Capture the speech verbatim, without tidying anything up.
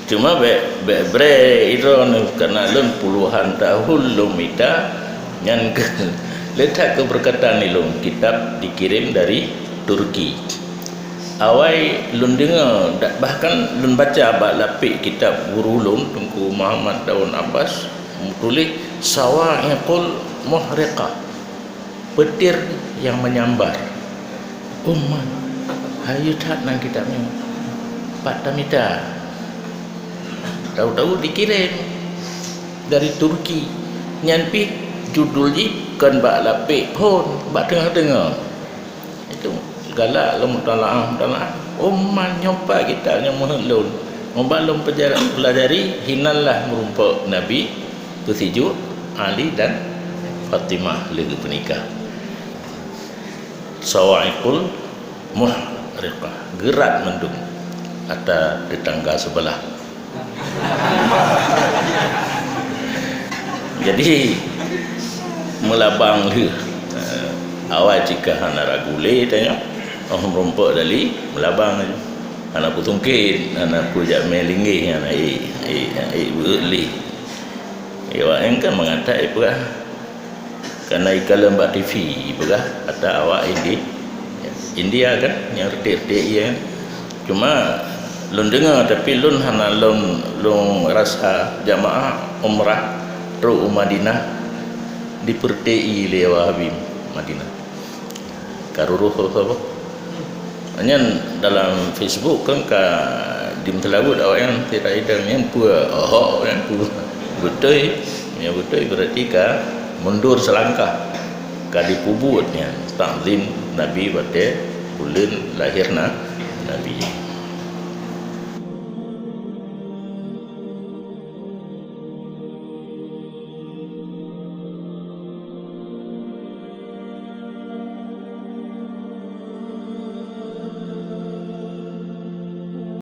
Cuma bèk, bèk brè droeneuh, karena lôn puluhan tahun lôn mita, nyan keuh lé that keubeureukat lôn, kitab dikirim dari Turki. Awai lôn deungoe, bahkan lôn baca bak lapék kitab guru lôn, Teungku Muhammad Daun Abbas, meutuléh Sawa'iqul Muhriqah, peutir nyang menyambar. Umat, hayeue that nan kitab nyoe. Pat tamita. Tahu-tahu dikirim dari Turki. Nyan pih judul jih kon bak lapék phon, bak teungoh-teungoh. Itu galak lôn mutalaah, mutalaah. Umat nyoe pat kitab nyang meuheuet lôn. Meubat lôn pelajari, hinan lah meurumpok Nabi, peusijuek Ali dan Fatimah lheueh geupeunikah. Sawa'iqul Muhriqah, geurat mandum ata teutangga seubeulah. Jadi, meulabang lheueh. Eh, awai cit ka hana ragu lé tanyoe. Oh, meurumpok dali, meulabang laju. Hana peusungkét, hana peujak mé linggéh, hana ék, ék, ék beuet lé. Awaknyan kan meungatai peugah. Kana ikalon bak T V peugah, ata awak Indi-, India kan, nyang reutèk-reutèk ié kan. Cuma lôn deungoe, tapi lôn hana lôn, lôn rasa jamaah umrah trok u Madinah dipeureutek ié lé Wahabi Madinah. Ka rurôh saboh. Nyan dalam Facebook kan ka dimeuseulaweuet awaknyan, tidak idang nyan peue, oh, nyan peue. Beutôi, nyan beutôi berarti ka mundur selangkah. Ka dipeubuet nyan takzim Nabi watèe buleuen lahé na-, Nabi.